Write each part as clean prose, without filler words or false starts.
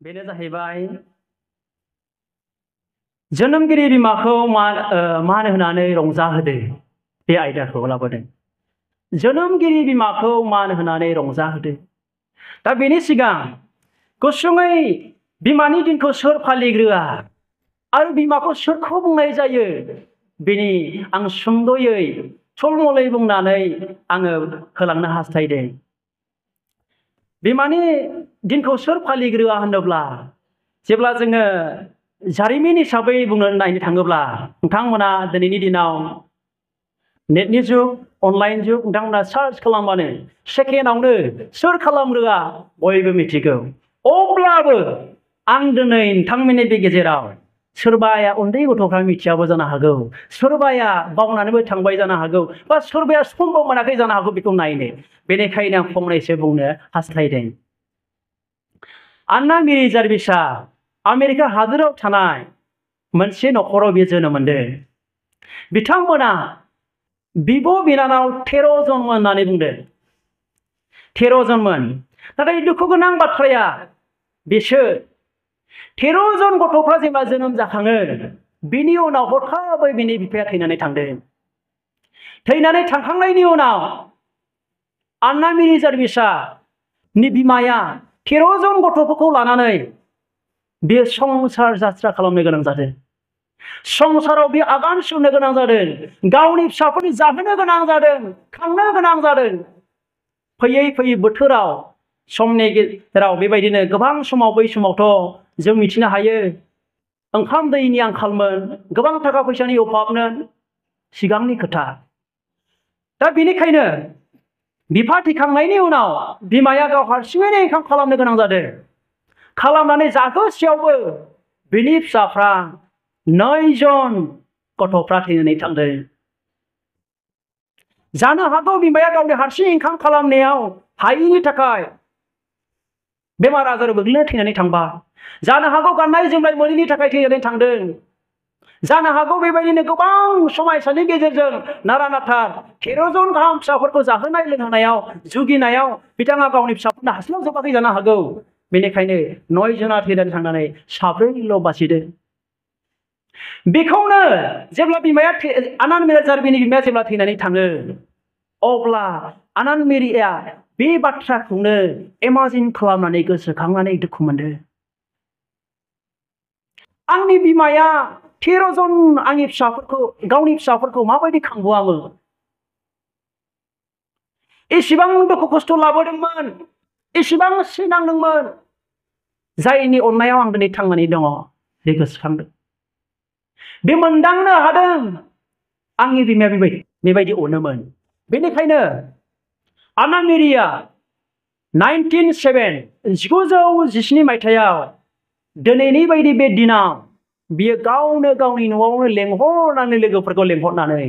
बेनो जाहैबाय जोनोमगिरि बिमाखौ मान होनानै रंजाहोदो बे आयदाखौ लाबोदों। जोनोमगिरि बिमाखौ मान होनानै रंजाहोदो। दा बेनि सिगां गुसुङै बिमानि दिनखौ सोर फालिग्रोआ आरो बिमाखौ सोरखौ बुंनाय जायो बेनि आं सुंद'यै थुलमुलै बुंनानै आङो होलांनो हास्थायदों। बिमानि दिनखौ सोर फालिग्रोआ होनोब्ला जेब्ला जोङो जारिमिन हिसाबै नायनो थाङोब्ला नोंथांमोना दिनैनि दिनाव नेटनि जुग अनलाइन जुग नोंथांमोना सार्च खालामबानो सेकेन्डआवनो सोर खालामग्रोआ बयबो मिथिगौ। अब्लाबो आं दिनै नोंथांमोननि बे गेजेराव सोरबाया उन्दै गथ'फ्रा मिथियाबो जानो हागौ, सोरबाया बावनानैबो थांबाय जानो हागौ, बा सोरबाया समबो मोनाखै जानो हागौ बेखौ नायनो। बेनिखायनो आं फंनैसो बुंनो हास्थायदों। आन्ना मेरि जार्भिसआ आमेरिका हादोराव थानाय मोनसे न'खराव बे जोनोम मोनदों। बिथांमोना बिब' बिनानाव 13 जनमोन होननानै बुंदों। 13 जनमोन। नाथाय दुखु गोनां बाथ्राया बिसोर 13 जन गथ'फ्रा जेब्ला जोनोम जाखाङो बिनि उनाव हरखाबै बिनि बिफाया थैनानै थांदों। थैनानै थांखांनायनि उनाव आन्ना मेरि जार्भिसआ नि बिमाया 13 जन गथ'फोरखौ लानानै बे संसार जात्रा खालामनो गोनां जादों। संसाराव बे आगान सुरनो गोनां जादों। गावनि फिसाफोरनि जाहोनो गोनां जादों, खांनो गोनां जादों। फैयै फैयै बोथोराव समनि गेजेराव बेबायदिनो गोबां समाव बै समावथ' जों मिथिनो हायो ओंखाम दैनि आंखालमोन, गोबां थाखा फैसानि अभाबमोन सिगांनि खोथा। दा बेनिखायनो बिफा थैखांनायनि उनाव बिमाया गाव हारसिङैनो ओंखाम खालामनो गोनां जादों। खालामनानै जाहोसेयावबो बिनि फिसाफ्रा 9 जन गथ'फ्रा थैनानै थांदों। जानो हागौ बिमाया गावनि हारसिं ओंखाम खालामनायाव हायैनि थाखाय बेमार आजार गोग्लैना थैनानै थांबाय। जानो हागौ गाननाय जोमनाय मोनैनि थाखाय थैनानै थांदों। जानो हागौ बेबायदिनो गोबां समायसानि गेजेरजों नारा नाथा 13 जन गाहाम फिसाफोरखौ जाहोनाय लोंहोनायाव जुगिनायाव बिथाङा गावनि फिसाफोरनो हास्लाबजोबाखै जानो हागौ। बेनिखायनो 9 जना थैनानै थांनानै 4ल' बासिदों। बेखौनो जेब्ला बिमाया आन्ना मेरि जार्भिसनि बिमाया जेब्ला थैनानै थाङो अब्ला आन्ना मेरिया बे बाथ्राखौनो इमाजिन खालामनानै गोसोखांनानै दुखु मोनदों। आंनि बिमाया 13 जन आंनि फिसाफोरखौ गावनि फिसाफोरखौ माबायदि खांबोआमोन, एसेबां दुखु खस्थ' लाबोदोंमोन, एसेबां सैनांदोंमोन, जायनि अननायाव आं दिनै थांनानै दङ बे गोसोखांदों। बे मोनदांनो हादों आंनि बिमाया बेबायदि अनोमोन। बेनिखायनो आन्ना मेरिया 1917 मायथाइयाव दिनैनि बायदि बे दिनाव बियो गावनो गावनि न'आवनो लेंहरनानै लोगोफोरखौ लेंहरनानै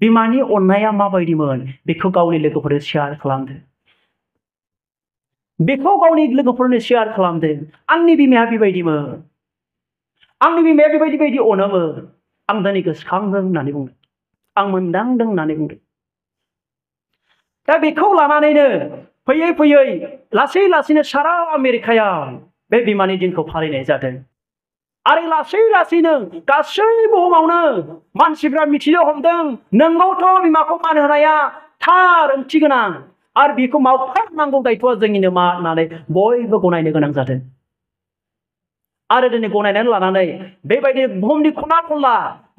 बिमानि अननाया माबायदिमोन बेखौ गावनि लोगोफोरनो शेयार खालामदों। बेखौ गावनि लोगोफोरनो शेयार खालामदों। आंनि बिमाया बेबायदिमोन, आंनि बिमाया बेबायदि अनोमोन, आं दिनै गोसोखांदों होननानै बुंदों, आं मोनदांदों होननानै बुंदों। दा बेखौ लानानैनो फैयै फैयै लासै लासैनो सारा आमेरिकायाव बे बिमानि दिनखौ फालिनाय जादों। आरो लासै लासैनो गासै बुहुमावनो मानसिफ्रा मिथिनो हमदों नोंगौथ' बिमाखौ मान होनाया थार ओंथि गोनां आरो बेखौ मावथारनांगौ दायथ'आ जोंनिनो मा होननानै बयबो गनायनो गोनां जादों। आरो दिनै गनायनानै लानानै बेबायदि बुहुमनि खना खनला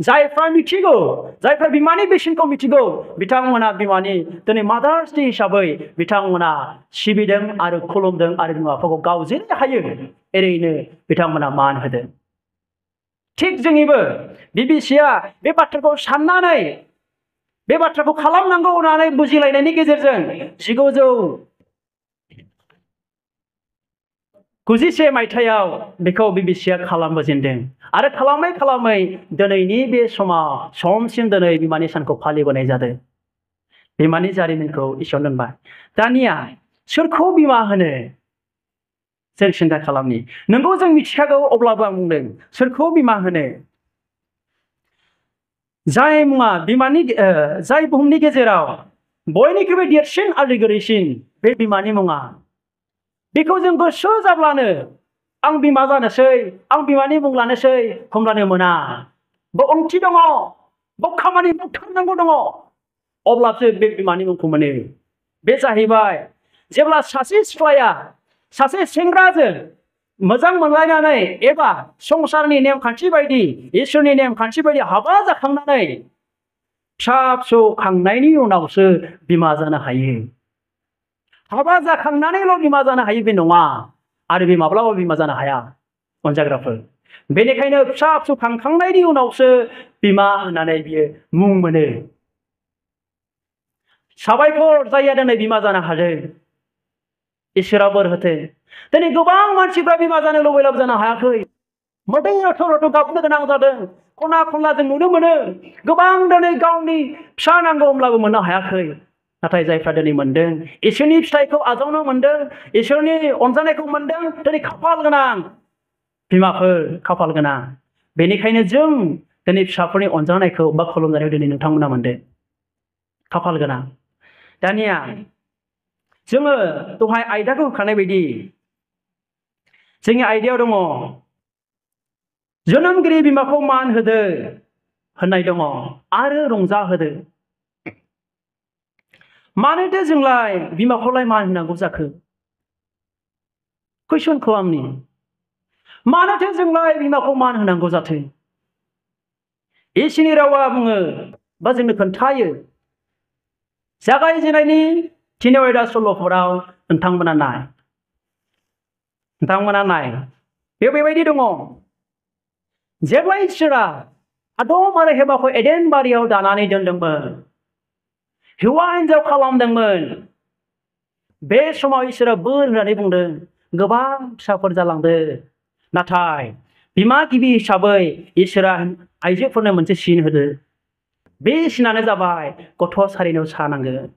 जायफ्रा मिथिगौ, जायफ्रा बिमानि बेसेनखौ मिथिगौ बिथांमोना बिमानि दिनै मादार्स डे हिसाबै बिथांमोना सिबिदों आरो खुलुमदों आरो बिमा बिफाखौ गाव जेरै हायो एरैनो बिथांमोना मान होदों। थिग जोंनिबो बिबिसिआ बे बाथ्राखौ साननानै बे बाथ्राखौ खालामनांगौ होननानै बुजिलायनायनि गेजेरजों 1991 मायथाइयाव बेखौ बिबिसिआ खालामबोजेनदों आरो खालामै खालामै दिनैनि बे समसिम दिनै बिमानि सानखौ फालिबोनाय जादों। बिमानि जारिमिनखौ एसेयावनो दोनबाय। दानिया सोरखौ बिमा होनो जों सिन्था खालामनि। नोंगौ जों मिथिखागौ अब्लाबो आं बुंदों सोरखौ बिमा होनो। जाय मुङा जाय बुहुमनि गेजेराव बयनिख्रुइबो देरसिन आरो गोदैसिन बे बिमानि मुङा बेखौ जों गोसो जाब्लानो आं बिमा जानोसै आं बिमानि मुं लानोसै होमब्लानो मोना बे ओंथि दङ बे खामानि मावथारनांगौ दङ अब्लासो बे बिमानि मुंखौ मोनो बे जाहैबाय जेब्ला सासे सिख्लाया सासे सेंग्राजों मोजां मोनलायनानै एबा संसारनि नेमखान्थि बायदि इसोरनि नेमखान्थि बायदि हाबा जाखांनानै फिसा फिसौ खांनायनि उनावसो बिमा जानो हायो हाबा जाखांनानैल' बिमा जानो हायो बे नङा आरो बे माब्लाबाबो बिमा जानो हाया अनजाग्राफोर बेनिखायनो फिसा फिसौ खांखांनायनि उनावसो बिमा होननानै बियो मुं मोनो साबायखर जायहा दिनै बिमा जानो हादों इसोरा बोर होथों दिनै गोबां मानसिफ्रा बिमा जानो लुबैब्लाबो जानो हायाखै मोदै रथ' रथ' गाबनो गोनां जादों खना खनला जों नुनो मोनो गोबां दिनै गावनि फिसा नांगौ होमब्लाबो मोननो हायाखै नाथाय जायफ्रा दिनै मोनदों इसोरनि फिथाइखौ आजावनो मोनदों इसोरनि अनजानायखौ मोनदों दिनै खाफाल गोनां बिमाफोर खाफाल गोनां बेनिखायनो जों दिनै फिसाफोरनि अनजानायखौ बा खुलुमजानायखौ दिनै नोंथांमोना मोनदों खाफाल गोनां दानिया जोङो दहाय आयदाखौ होखानाय बायदि जोंनि आयदायाव दङ जोनोमगिरि बिमाखौ मान होदो होननाय दङ आरो रंजाहोदो मानोथो जोंलाय बिमाखौलाय मान होनांगौ जाखो कुइसन खालामनि मानोथो जोंलाय बिमाखौ मान होनांगौ जाथों इसोरनि रावा बुङो बा जोंनो खोन्थायो जागायजेननायनि थिनाव आयदा सल'फोराव नोंथांमोना नाय बेबायदि दङ जेब्ला इसोरा आदम आरो हेवाखौ एडेन बारियाव दानानै दोनदोंमोन हौवा हिनजाव खालामदोंमोन बे समाव इसोरा बोर होननानै बुंदों गोबां फिसाफोर जालांदो नाथाय बिमा गिबि हिसाबै इसोरा आइजोफोरनो मोनसे सिन होदो बे सिनानो जाबाय गथ' सारिनायाव सानांगोन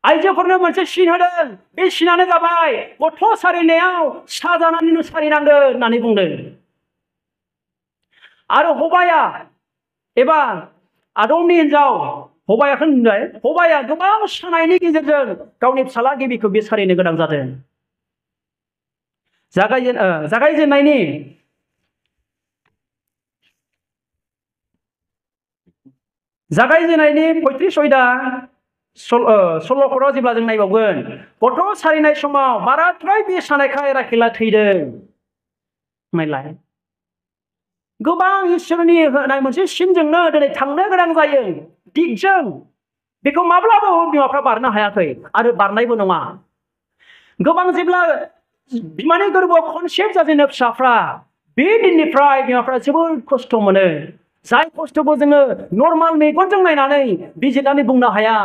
आइजोफोरनो मोनसे सिन होदों बे सिनानो जाबाय गथ' सारिनायाव साजानानैनो सारिनांगोन होननानै बुंदों आरो हबाया एबा आदमनि हिनजाव हबायाखौ होनबाय हबाया गोबां सानायनि गेजेरजों गावनि फिसाला गिबिखौ बे सारिनो गोनां जादों जागायजेननायनि 35 आयदा सल'फोराव जेब्ला जों नायबावगोन गथ' सारिनाय समाव बाराद्राय बे सानायखाय राखेला थैदों नायलाय गोबां इसोरनि होनाय मोनसे सिनजोंनो दिनै थांनो गोनां जायो दिगजों बेखौ माब्लाबो बिमाफ्रा बारनो हायाखै आरो बारनायबो नङा गोबां जेब्ला बिमानि गोरबोआव कनसेप्ट जाजेनो फिसाफ्रा बे दिननिफ्राय बिमाफ्रा जोबोद खस्थ' मोनो जाय खस्थ'खौ जोङो नर्माल मेगनजों नायनानै बिजिरनानै बुंनो हाया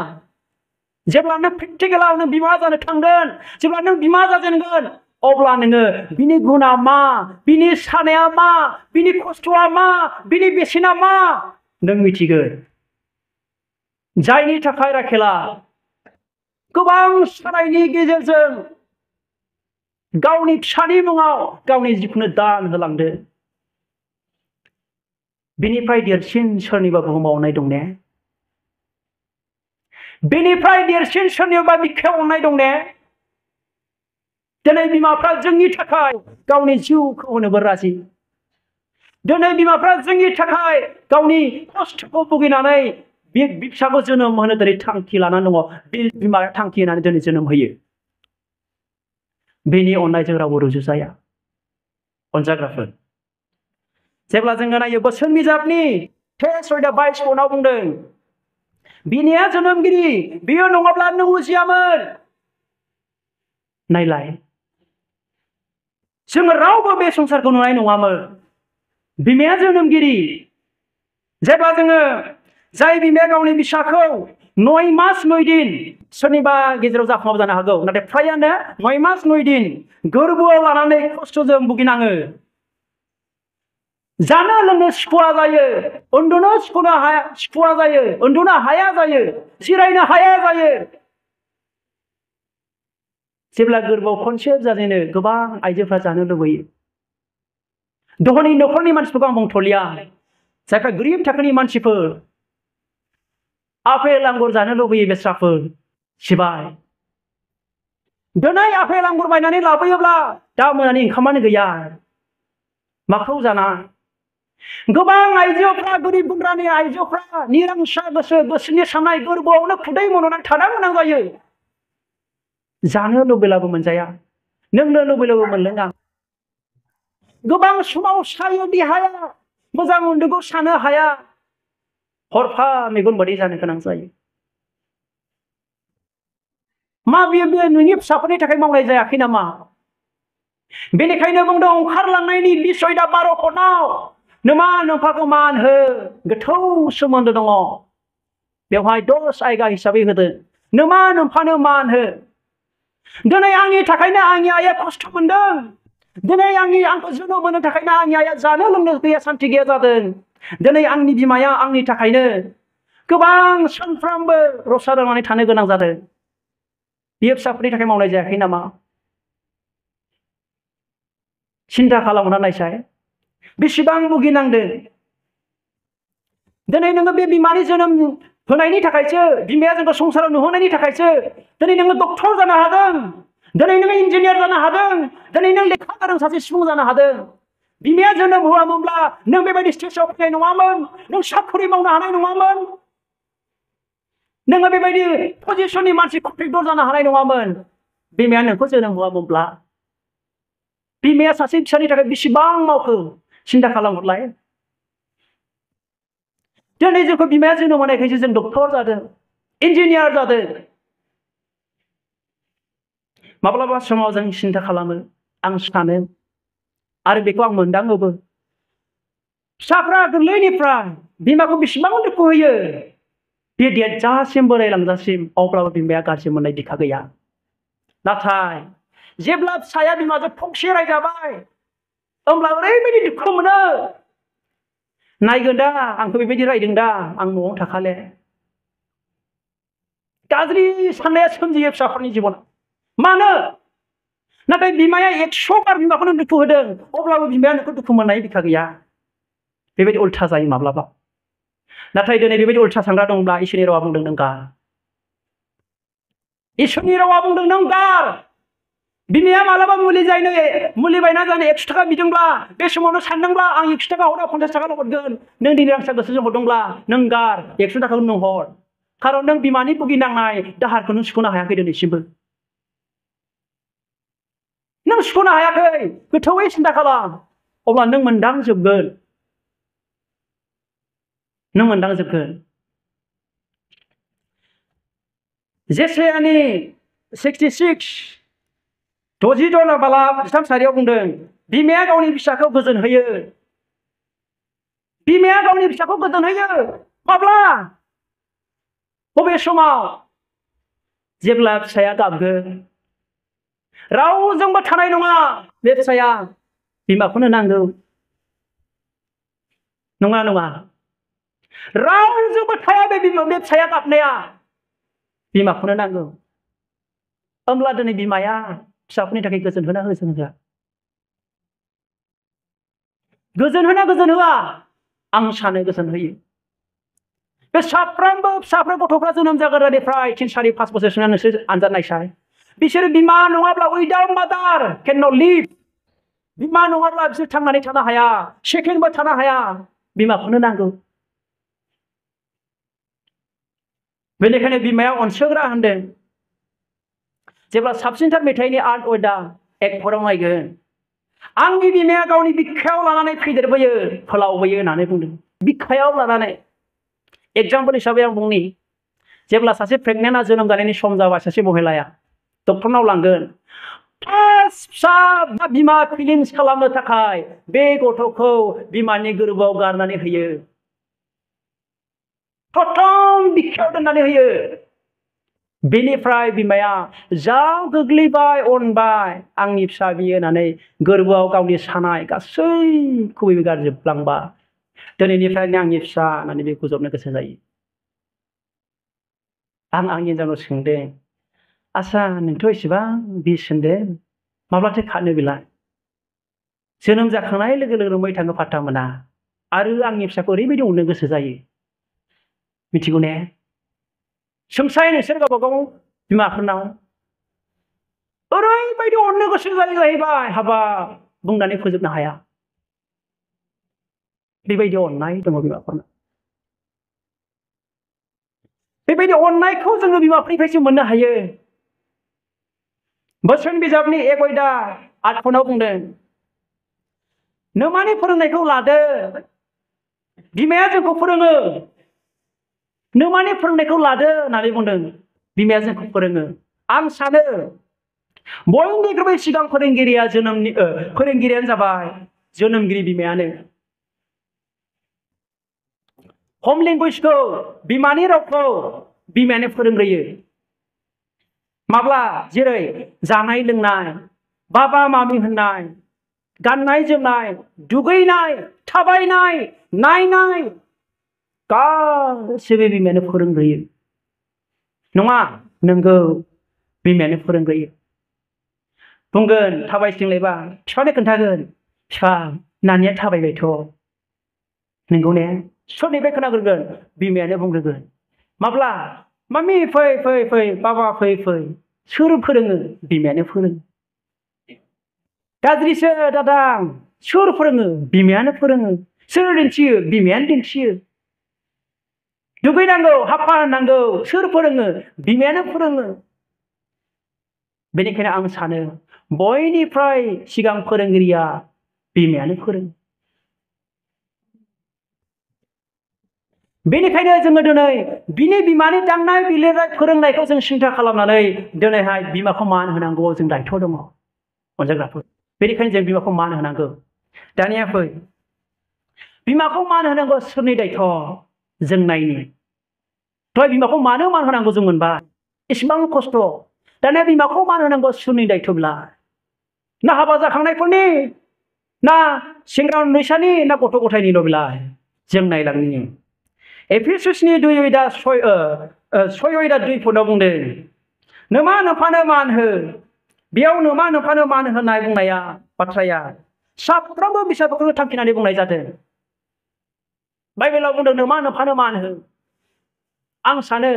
जेब्ला नों प्रेक्टिकेलाव नों बिमा जानो थांगोन जेब्ला नों बिमा जाजेनगोन अब्ला नोङो बिनि गुना मा बिनि सानाया मा बिनि खस्थ'आ मा बिनि बेसेना मा नों मिथिगोन जायनि थाखाय राखेला गोबां सानायनि गेजेरजों गावनि फिसानि मुङाव गावनि जिउखौनो दान होलांदो बिनिफ्राय देरसिन सोरनिबा बुहुमाव अननाय दं ने बेनिफ्राय देरसिन सोरनिबा बिखायाव अननाय दं ने दिनै बिमाफ्रा जोंनि थाखाय गावनि जिउखौ होनोबो राजि दिनै बिमाफ्रा जोंनि थाखाय गावनि खस्थ'खौ भुगिनानै बे फिसाखौ जोनोम होनो दिनै थांखि लानानै दङ बे बिमाया थांखि होनानै दिनै जोनोम होयो बेनि अननायजों रावबो रुजुजाया अनजाग्राफोर जेब्ला जोङो नायो बोसोन बिजाबनि 22 बुंदों बिनिया जोनोमगिरि बियो नङाब्ला नों उजियामोन नायलाय जोङो रावबो बे संसारखौ नुनाय नङामोन बिमाया जोनोमगिरि जेब्ला जोङो जाय बिमाया गावनि फिसाखौ 9 मास 9 दिन सोरनिबा गेजेराव जाखुमाबो जानो हागौ नाथाय फ्रायानो 9 मास 9 दिन गोरबोआव लानानै खस्थ'जों भुगिनाङो जानो लोंनो सुखुवा जायो उन्दुनो सुखुवा जायो उन्दुनो हाया जायो जिरायनो हाया जायो जेब्ला गोरबोआव खनसे जाजेनो गोबां आइजोफ्रा जानो लुबैयो धनी न'खरनि मानसिफोरखौ आं बुंथ'लिया जायफ्रा गोरिब थाखोनि मानसिफोर आपेल आंगुर जानो लुबैयो बेस्राफोर सिबाय दिनै आफेल आंगुर बायनानै लाबोयोब्ला दा मोनानि ओंखामानो गैया माखौ जाना गोबां आइजोफ्रा गोरिब गुन्द्रानि आइजोफ्रा निरांसा गोसो गोसोनि साननाय गोरबोआवनो खुदै मन'नानै थानो गोनां जायो जानो लुबैब्लाबो मोनजाया लोंनो लुबैब्लाबो मोनलोङा गोबां समाव सायो देहाया मोजां उन्दुखौ सानो हाया हरफा मेगन मोदै जानो गोनां जायो मा बियो नोंनि फिसाफोरनि थाखाय मावनाय जायाखै नामा बेनिखायनो बुंदों ओंखारलांनायनि बिसय दा 12 फनाव नोमा नोमफाखौ मान हो गोथौ सोमोन्दो दङ बेवहाय 10 आयगा हिसाबै होदों नोमा नोमफानो मान हो दिनै आंनि थाखायनो आंनि आइया खस्थ' मोनदों दिनै आंखौ जोनोम होनो थाखायनो आंनि आइया जानो लोंनो गैया सान्थि गैया जादों दिनै आंनि बिमाया आंनि थाखायनो गोबां सानफ्रामबो रसा नांनानै थानो गोनां जादों बियो फिसाफोरनि थाखाय मावनाय जायाखै नामा सिन्था खालामना नायसाय बेसेबां भुगिनांदों दिनै नोङो बे बिमानि जोनोम होनायनि थाखायसो बिमाया जोंखौ संसाराव नुहोनायनि थाखायसो दिनै नोङो डक्टर जानो हादों दिनै नोङो इन्जिनियार जानो हादों दिनै नों लेखा गोरों सासे सुबुं जानो हादों बिमाया जोनोम होआमोनब्ला नों बेबायदि स्टेजआव फैनाय नङामोन नों साख्रि मावनो हानाय नङामोन नोङो बेबायदि पजिशननि मानसि कन्ट्रेक्टर जानो हानाय नङामोन बिमाया नोंखौ जोनोम होआमोनब्ला बिमाया सासे फिसानि थाखाय बेसेबां मावखो सिन्था खालामहरलाय दिनै जोंखौ बिमाया जोनोम होनायखायसो जों डक्टर जादों इन्जिनियार जादों माब्लाबा समाव जों सिन्था खालामो आं सानो आरो बेखौ आं मोनदाङोबो फिसाफ्रा गोरलैनिफ्राय बिमाखौ बेसेबां दुखु होयो बे देरजासिम बोरायलांजासिम अब्लाबो बिमाया गाज्रि मोननाय दिखा गैया नाथाय जेब्ला फिसाया बिमाजों फंसे रायजाबाय होमब्ला ओरैबायदि दुखु मोनो नायगोन दा आंखौ बेबायदि रायदों दा आं न'आव थाखाले गाज्रि साननाया सोमजियो फिसाफोरनि जिबनाव मानो नाथाय बिमाया 100 बार बिमाखौनो दुखु होदों अब्लाबो बिमाया नोंखौ दुखु मोननाय बिखा गैया बेबायदि उल्था जायो माब्लाबा नाथाय दिनै बेबायदि उल्था सानग्रा दंब्ला इसोरनि रावा बुंदों नों गार इसोरनि रावा बुंदों नों गार बिमाया मालाबा मुलि बायना जानो 100 थाखा बिदोंब्ला बे समावनो सानदोंब्ला आं 100 थाखा हरा 50 थाखाल' हरगोन नों दिनै आंसा गोसोजों हरदोंब्ला नों गार 100 थाखाखौ नों हर खारन नों बिमानि भुगिनांनाय दाहारखौ नों सुख'नो हायाखै दिनैसिमबो नों सुख'नो हायाखै गोथौयै सिन्था खालाम अब्ला नों मोनदांजोबगोन जेसायानि 66 62 बाला 3 सारियाव बुंदों बिमाया गावनि फिसाखौ गोजोन होयो माब्ला बबे समाव जेब्ला फिसाया गाबगोन रावजोंबो थानाय नङा बे फिसाया बिमाखौनो नांगौ नङा रावजोंबो थाया बे फिसाया गाबनाया बिमाखौनो नांगौ होमब्ला दिनै बिमाया फिसाफोरनि थाखाय गोजोन होना होआ गोजोन होआ आं सानो गोजोन होयो बे साफ्रोमबो फिसाफोर गथ'फ्रा जोनोम जागोदानिफ्राय 3 4 5 बोसोरसिम नोंसोर आनजाद नायसाय बिसोर बिमा नङाब्ला उइदाउट मादार केन नट लिभ बिमा नङाब्ला बिसोर थांनानै थानो हाया सेकेन्डबो थानो हाया बिमाखौनो नांगौ बेनिखायनो बिमाया अनसोग्रा होनदों जेब्ला साबसिनथार मेथाइनि आर्ट वेदा 1 फोराव नायगोन आंनि बिमाया गावनि बिखायाव लानानै फेदेरबोयो फोलावबोयो होननानै बुंदों बिखायाव लानानै एग्जाम्पल हिसाबै आं बुंनि जेब्ला सासे प्रेगनेन्टआ जोनोम जानायनि सम जाबाय सासे महिलाया डक्टरनाव लांगोन फिसा बिमा फिलिंस खालामनो थाखाय बे गथ'खौ बिमानि गोरबोआव गारनानै होयो प्रथम बिखायाव दोननानै होयो बेनिफ्राय बिमाया जा गोग्लैबाय अनबाय आंनि फिसा बियो होननानै गोरबोआव गावनि सानाय गासैखौबो गारजोबलांबा दिनैनिफ्रायनो आंनि फिसा होननानै बे गुजबनो गोसो जायो आं आंनि हिनजावनाव सोंदों आसा नोंथ' एसेबां बिस होनदों माब्लाथो खानो बेलाय जोनोम जाखांनाय लोगो लोगो मै थाङो फात्ता मोना आरो आंनि फिसाखौ ओरैबायदि अननो गोसो जायो मिथिगौ ने सोंसाय नोंसोर गावबा गाव बिमाफोरनाव ओरैबायदि अननो गोसो जायो जाहैबाय हाबाब बुंनानै फोजोबनो हाया बेबायदि अननाय दङ बिमाफोरनो बेबायदि अननायखौ जोङो बिमाफोरनिफ्रायसो मोननो हायो बोसोन बिजाबनि 1 अध्याय 8 खनाव बुंदों नोमानि फोरोंनायखौ लादो बिमाया जोंखौ फोरोङो नोमानि फोरोंनायखौ लादो होननानै बुंदों बिमाया जोंखौ फोरोङो आं सानो बयनिख्रुइबो सिगां फोरोंगिरियानो जाबाय जोनोमगिरि बिमायानो हम लेंगुवेजखौ बिमानि रावखौ बिमायानो फोरोंग्रोयो माब्ला जेरै जानाय लोंनाय बाबा मामि होननाय गाननाय जोमनाय दुगैनाय थाबायनाय नायनाय गासैबो बिमायानो फोरोंग्रोयो नङा नंगौ बिमायानो फोरोंग्रोयो बुंगोन थाबायस्लिंलायबा बिफानो खोन्थागोन बिफा नानिया थाबायबायथ' नंगौ ने सोरनिफ्राय खोनाग्रोगोन बिमायानो बुंग्रोगोन माब्ला मामि फै फै फै बाबा फै फै सोर फोरोङो बिमायानो फोरोङो गाज्रिसो दादां सोर फोरोङो बिमायानो फोरोङो सोर दिन्थियो बिमायानो दिन्थियो दुगैनांगौ हाफ्फा होननांगौ सोर फोरोङो बिमायानो फोरोङो बेनिखायनो आं सानो बयनिफ्राय सिगां फोरोंगिरिया बिमायानो फोरोङो बेनिखायनो जोङो दिनै बिनि बिमानि दांनाय बिलिरनाय फोरोंनायखौ जों सिन्था खालामनानै दिनैहाय बिमाखौ मान होनांगौ जों दायथ' दङ अनजाग्राफोर बेनिखायनो जों बिमाखौ मान होनांगौ दानिया फै बिमाखौ मान होनांगौ सोरनि दायथ' जों नायनि दहाय बिमाखौ मानो मान होनांगौ जों मोनबाय इसेबां खस्थ' दानिया बिमाखौ मान होनांगौ सोरनि दायथ'ब्ला ना हाबा जाखांनायफोरनि ना सेंग्रा उन्दैसानि ना गथ' गथायनिल' बेलाय जों नायलांनि एफिसुसनि 2 अध्याय 2 पदआव बुंदों नोमा नोम्फानो मान हो बेयाव नोमा नोम्फानो मान होनाय बुंनाया बाथ्राया साफ्रोमबो बिसाफोरखौ थांखिनानै बुंनाय जादों बाइबेलाव बुंदों नोमा नोम्फानो मान हो आं सानो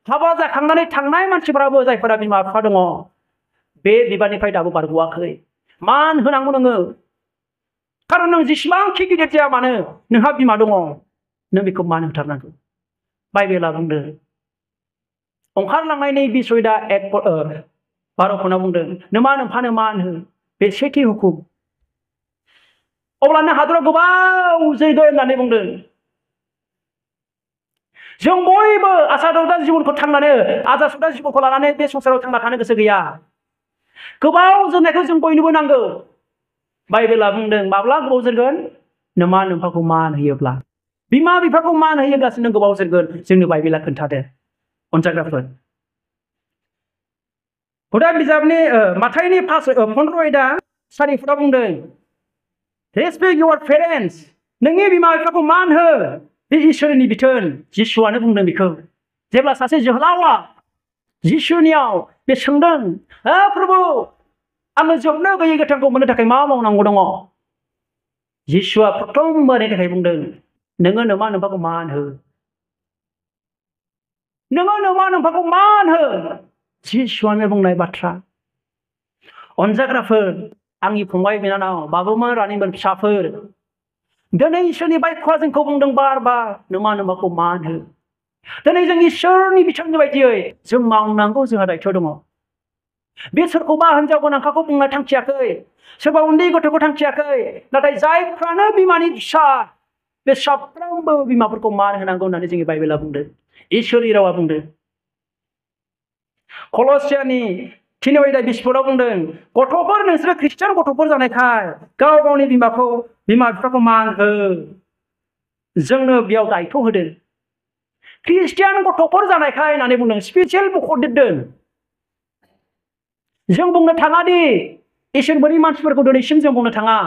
हाबा जाखांनानै थांनाय मानसिफोराबो जायफोरा बिमा बिफा दङ बे बिबाननिफ्राय दाबो बारग'वाखै मान होनांगौ नोङो खारन नों जेसेबांखि गिदिर जाया मानो नोंहा बिमा दङ नों बेखौ मान होथारनांगौ बाइबेला बुंदों ओंखारलांनायनि 20 अध्याय 12 खनाव बुंदों नोमा नोम्फानो मान हो बे सेथि हुकुम अब्लानो हादराव गोबाव जोरगोन होननानै बुंदों जों बयबो आसा जिबनखौ थांनानै आजा जिबनखौ लानानै बे संसाराव थांना थानो गोसो गैया गोबाव जोरनायखौ जों बयनोबो नांगौ बाइबेला बुंदों माब्ला गोबाव जोरगोन नोमा नोम्फाखौ मान होयोब्ला बिमा बिफाखौ मान होयोब्लासो नों गोबाव जोरगोन जोंनो बाइबेला खोन्थादों अनजाग्राफोर हुदा बिजाबनि माथाइनि 15 अध्याय 4 पदआव बुंदों रेसपेक्ट योर पेरेन्ट्स नोंनि बिमा बिफाखौ मान हो बे इसोरनि बिथोन जिसुआनो बुंदों बेखौ जेब्ला सासे जोहोलावा जिसुनियाव बे सोंदों प्रभु आङो जोबनो गैयै गोथांखौ मोननो थाखाय मा मावनांगौ दङ जिसुआ प्रथमबारनि थाखाय बुंदों नोङो नोमा नोम्फाखौ मान हो नोङो नोमा नोम्फाखौ मान हो जिसुआनो बुंनाय बाथ्रा अनजाग्राफोर आंनि फंबाय बिनानाव बाबुमोन रानिमोन फिसाफोर दिनै इसोरनि बाइख्वा जोंखौ बुंदों बार बार नोमा नोम्फाखौ मान हो दिनै जों इसोरनि बिथोननि बायदियै जों मावनांगौ जोंहा दायथ' दङ बे सोरखौबा हिनजाव गोनांखाखौ बुंनो थांखियाखै सोरबा उन्दै गथ'खौ थांखियाखै नाथाय जायफ्रानो बिमानि फिसा बे साफ्रोमबो बिमाफोरखौ मान होनांगौ होननानै जोंनि बाइबेला बुंदों इसोरनि रावा बुंदों कलसियानि 3 अध्याय 20 पदआव बुंदों गथ'फोर नोंसोरो ख्रिस्टियान गथ'फोर जानायखाय गाव गावनि बिमा बिफाखौ मान हो जोंनो बेयाव दायथ' होदों ख्रिस्टियान गथ'फोर जानायखाय होननानै बुंदों स्पेसियेल मख'देरदों जों बुंनो थाङा दि इसोर मोनि मानसिफोरखौ दिनैसिम जों बुंनो थाङा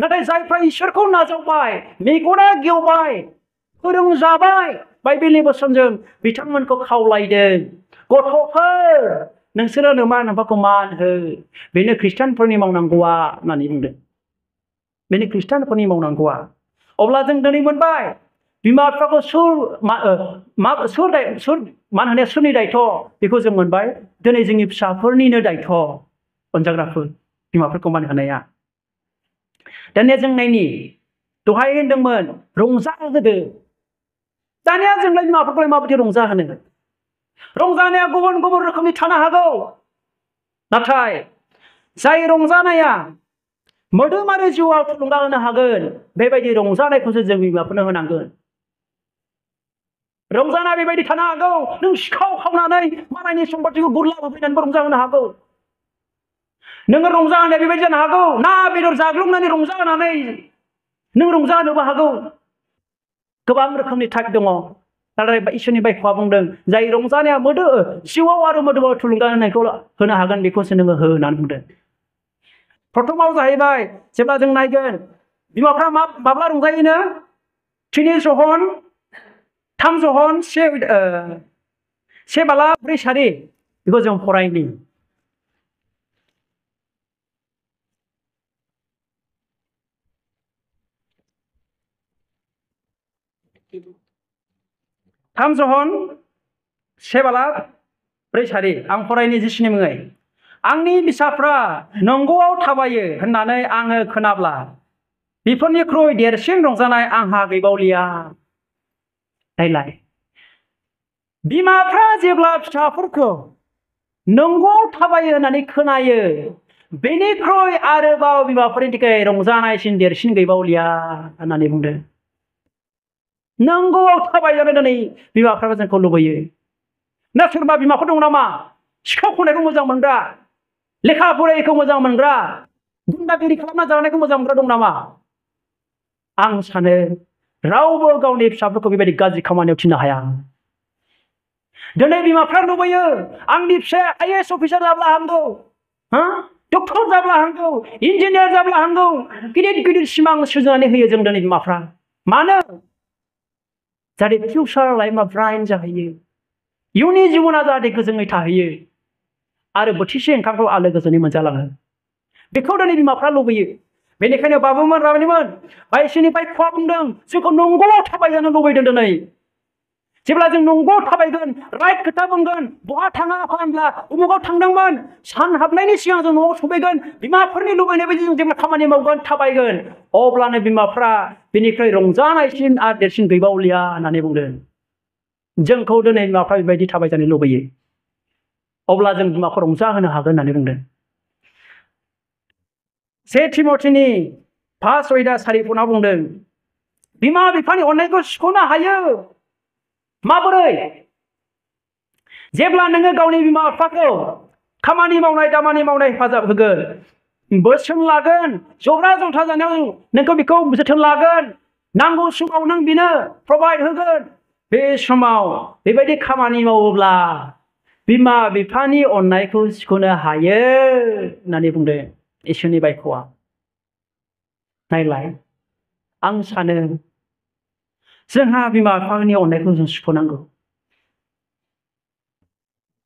नाथाय जायफ्रा इसोरखौ नाजावबाय मेगना गेवबाय फोरोंजाबाय बाइबेलनि बोसोनजों बिथांमोनखौ खावलायदों गथ'फोर नोंसोरो नोमा नोम्फाखौ मान हो बेनो ख्रिस्टियानफोरनि मावनांगौआ होननानै बुंदों बेनो ख्रिस्टियानफोरनि मावनांगौआ अब्ला जों दिनै मोनबाय बिमा बिफाखौ मान होनाया सोरनि दायथ' बेखौ जों मोनबाय दिनै जोंनि फिसाफोरनिनो दायथ' अनजाग्राफोर बिमाफोरखौ मान होनाया दानिया जों नायनि दहाय होनदोंमोन रंजाहोदो दानिया जोंलाय बिमाफोरखौलाय माबायदि रंजाहोनो रंजानाया गुबुन गुबुन रोखोमनि थानो हागौ नाथाय जाय रंजानाया मोदोम आरो जिउआव थुलुंगा होनो हागोन बेबायदि रंजानायखौसो जों बिमाफोरनो होनांगोन रंजाना बेबायदि थानो हागौ नों सिखाव खावनानै मालायनि सम्पतिखौ गुरला होफैनानैबो रंजाहोनो हागौ नोङो रंजाहोनाया बेबायदि जानो हागौ ना बेदर जाग्लुंनानै रंजाहोनानै नों रंजाहोनोबो हागौ गोबां रोखोमनि टाइप दङ नाथाय इसोरनि बायख'आ बुंदों जाय रंजानाया जिउआव आरो मोदोमाव थुलुंगा होनायखौ होनो हागोन बेखौसो नोङो हो होननानै बुंदों प्रथमाव जाहैबाय जेब्ला जों नायगोन बिमाफ्रा माब्ला रंजायोनो 3 जहन 3 जहन 1 बाला 4 सारि बेखौ जों फरायनि थाम जहन 1 बाला 4 सारि आं फरायनि जिसुनि मुङै आंनि फिसाफ्रा नंगौआव थाबायो होननानै आङो खोनाब्ला बेफोरनिख्रुइ देरसिन रंजानाय आंहा गैबावलिया नायलाय बिमाफ्रा जेब्ला फिसाफोरखौ नंगौआव थाबायो होननानै खोनायो बेनिख्रुइ आरोबाव बिमाफोरनि थाखाय रंजानायसिन देरसिन गैबावलिया होननानै बुंदों नंगौआव थाबायजानो दिनै बिमाफ्राबो जोंखौ लुबैयो ना सोरबा बिमाफोर दं नामा सिखाव खावनायखौ मोजां मोनग्रा लेखा फरायैखौ मोजां मोनग्रा गुन्दागिरि खालामना जानायखौ मोजां मोनग्रा दं नामा आं सानो रावबो गावनि फिसाफोरखौ बेबायदि गाज्रि खामानियाव थिननो हाया दिनै बिमाफ्रा लुबैयो आंनि फिसाया आईएएस अफिसार जाब्ला हामगौ डक्टर जाब्ला हामगौ इन्जिनियार जाब्ला हामगौ गिदिर गिदिर सिमां सुजुनानै होयो जों दिनै बिमाफ्रा मानो जाहाथे फिउचार लाइफआ ब्राइट जाहैयो इयुननि जिबना जाहाथे गोजोनै थाहैयो आरो बोथिसे ओंखामखौ आलो गोजोनै मोनजालाङो बेखौ दिनै बिमाफ्रा लुबैयो बेनिखायनो बाबुमोन रानिमोन बायसिनिफ्राय खुवा बुंदों जोंखौ नंगौआव थाबायजानो लुबैदों दिनै जेब्ला जों नंगौआव थाबायगोन राइट खोथा बुंगोन बहा थाङा होनब्ला उमुगाव थांदोंमोन सान हाबनायनि सिगां जों न'आव सफैगोन बिमाफोरनि लुबैनाय बायदि जों जेब्ला खामानि मावगोन थाबायगोन अब्लानो बिमाफ्रा बेनिफ्राय रंजानायसिन आरो देरसिन गैबावलिया होननानै बुंदों जोंखौ दिनै बिमाफ्रा बेबायदि थाबायजानो लुबैयो अब्ला जों बिमाखौ रंजाहोनो हागोन होननानै बुंदों 1 तिमथिनि 5 अध्याय 4 पदआव बुंदों बिमा बिफानि अननायखौ सुख'नो हायो माबोरै जेब्ला नोङो गावनि बिमा बिफाखौ खामानि मावनाय दामानि मावनाय हेफाजाब होगोन बोसोन लागोन जब्रा जंथा जानायाव नोंखौ बेखौ जोथोन लागोन नांगौ समाव नों बिनो प्रभाइड होगोन बे समाव बेबायदि खामानि मावोब्ला बिमा बिफानि अननायखौ सुख'नो हायो होननानै बुंदों इसोरनि बायख'आ नायलाय आं सानो जोंहा बिमा बिफानि अननायखौ जों सुख'नांगौ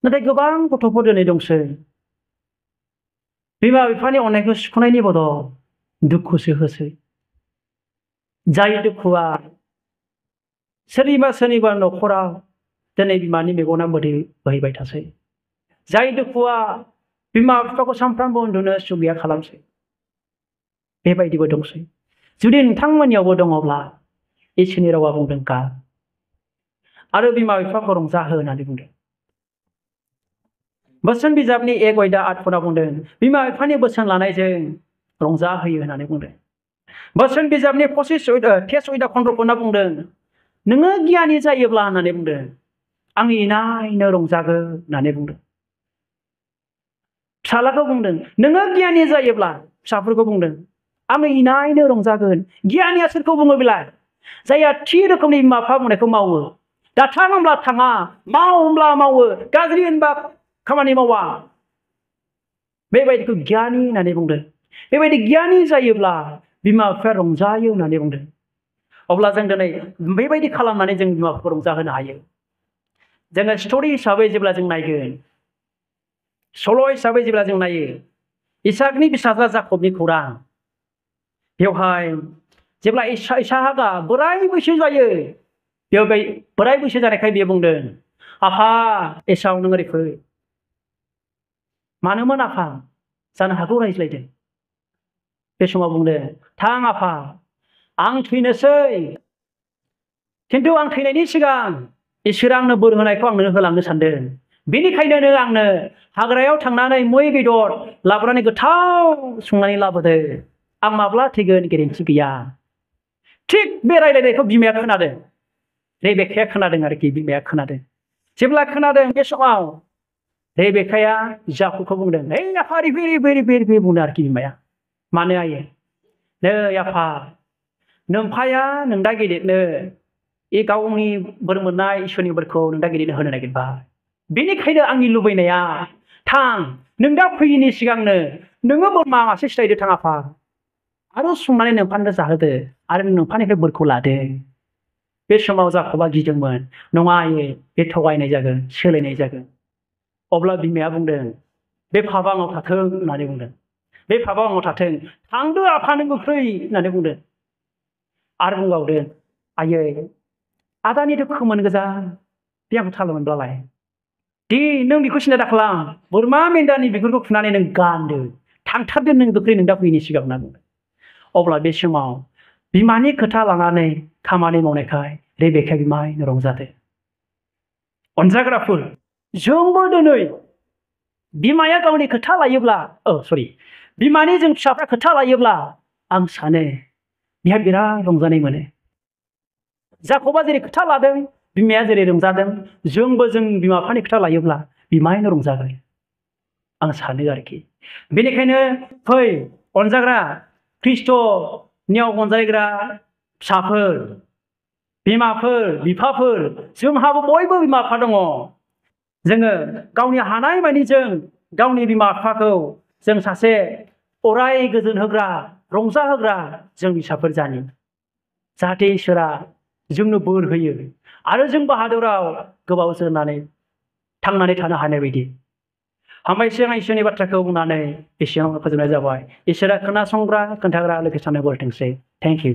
नाथाय गोबां गथ'फोर दिनै दंसै बिमा बिफानि अननायखौ सुख'नायनि बदल दुखुसो होसै जाय दुखुआ सोरनिबा न'खराव दिनै बिमानि मेगना मोदै बोहैबाय थासै जाय दुखुआ बिमा बिफाखौ सानफ्रामबो उन्दुनो सुख गैया खालामसै बेबायदिबो दंसै जुदि नोंथांमोननियावबो दङब्ला इसोरनि रावा बुंदों गाब आरो बिमा बिफाखौ रंजाहो होननानै बुंदों बोसोन बिजाबनि 1 अध्याय 8 पदआव बुंदों बिमा बिफानि बोसोन लानायजों रंजाहोयो होननानै बुंदों बोसोन बिजाबनि 23 अध्याय 15 पदआव बुंदों नोङो गियानि जायोब्ला होननानै बुंदों आं इनायनो रंजागोन होननानै बुंदों फिसालाखौ बुंदों नोङो गियानि जायोब्ला फिसाफोरखौ बुंदों आं इनायनो रंजागोन गियानिया सोरखौ बुङो बेलाय जायहा थि रोखोमनि बिमा बिफा बुंनायखौ मावो दा थां होनब्ला थाङा माव होनब्ला मावो गाज्रि होनबा खामानि मावा बेबायदिखौ गियानि होननानै बुंदों बेबायदि गियानि जायोब्ला बिमा बिफाया रंजायो होननानै बुंदों अब्ला जों दिनै बेबायदि खालामनानै जों बिमा बिफाखौ रंजाहोनो हायो जोङो स्ट'रि हिसाबै जेब्ला जों नायगोन सल' हिसाबै जेब्ला जों नायो इसाकनि फिसाज्ला जाकबनि खौरां बेवहाय जेब्ला इसाकआ बोराय बैसो जायो बेयाव बोराय बैसो जानायखाय बियो बुंदों आफा एसाव नों ओरै फै मानोमोन आफा जानो हागौ रायज्लायदों बे समाव बुंदों थां आफा आं थैनोसै खिन्थु आं थैनायनि सिगां इसोरा आंनो बोर होनायखौ आंनो होलांनो सानदों बेनिखायनो नों आंनो हाग्रायाव थांनानै मै बेदर लाबोनानै गोथाव संनानै लाबोदो आं माब्ला थैगोन गेरेन्थि गैया थिग बे रायलायनायखौ बिमाया खोनादों रेबेकाया खोनादों आरोखि बिमाया खोनादों जेब्ला खोनादों बे समाव रेबेकाया जाकबखौ बुंदों है आफा रिफि बुंदों आरोखि बिमाया मानो आयै नै आफा नोम्फाया नोंदा गेदेरनो गावनि बोर मोननाय इसोरनि बोरखौ नोंदा गेदेरनो होनो नागिरबाय बेनिखायनो आंनि लुबैनाया थां नोंदा फैयिनि सिगांनो नोङो बोरमा मासे सिथारदो थां आफा आरो संनानै नोम्फानो जाहोदो आरो नोम्फानिफ्राय बोरखौ लादो बे समाव जाकबा गिदोंमोन नङा आयै बे थगायनाय जागोन सोलायनाय जागोन अब्ला बिमाया बुंदों बे पापआ आंनाव थाथों होननानै बुंदों बे पापआ आंनाव थाथों थांदो आफा नों गोख्रै होननानै बुंदों आरो बुंबावदों आयै आदानिथ' खोमोन गोजा बे आंखौ थाल मोनब्लालाय दे नों बेखौ सिन्था दाखालाम बोरमा मेन्दानि बिगुरखौ फुनानै नों गानदो थांथारदो नों गोख्रै नों दा फैयिनि सिगां होनना बुंदों अब्ला बे समाव बिमानि खोथा लानानै खामानि मावनायखाय रेबेकाया बिमायनो रंजादों अनजाग्राफोर जोंबो दिनै बिमाया गावनि खोथा लायोब्ला बिमानि जों फिसाफ्रा खोथा लायोब्ला आं सानो बिहा बिराद रंजानाय मोनो जाकबा जेरै खोथा लादों बिमाया जेरै रंजादों जोंबो जों बिमा बिफानि खोथा लायोब्ला बिमायनो रंजागोन आं सानो आरोखि बेनिखायनो फै अनजाग्रा ख्रिस्ट'नियाव अनजायग्रा फिसाफोर बिमाफोर बिफाफोर जोंहाबो बयबो बिमा बिफा दङ जोङो गावनि हानाय मानि जों गावनि बिमा बिफाखौ जों सासे अराय गोजोन होग्रा रंजा होग्रा जों फिसाफोर जानि जाहाथे इसोरा जोंनो बोर होयो आरो जों बाहादुराव गोबाव जोरनानै थांनानै थानो हानाय बायदि हामबायसै आं इसोरनि बाथ्राखौ बुंनानै एसेयावनो फोजोबनाय जाबाय इसोरा खोनासंग्रा खोन्थाग्रा लोगोसे बोर थोंसै थेंक इउ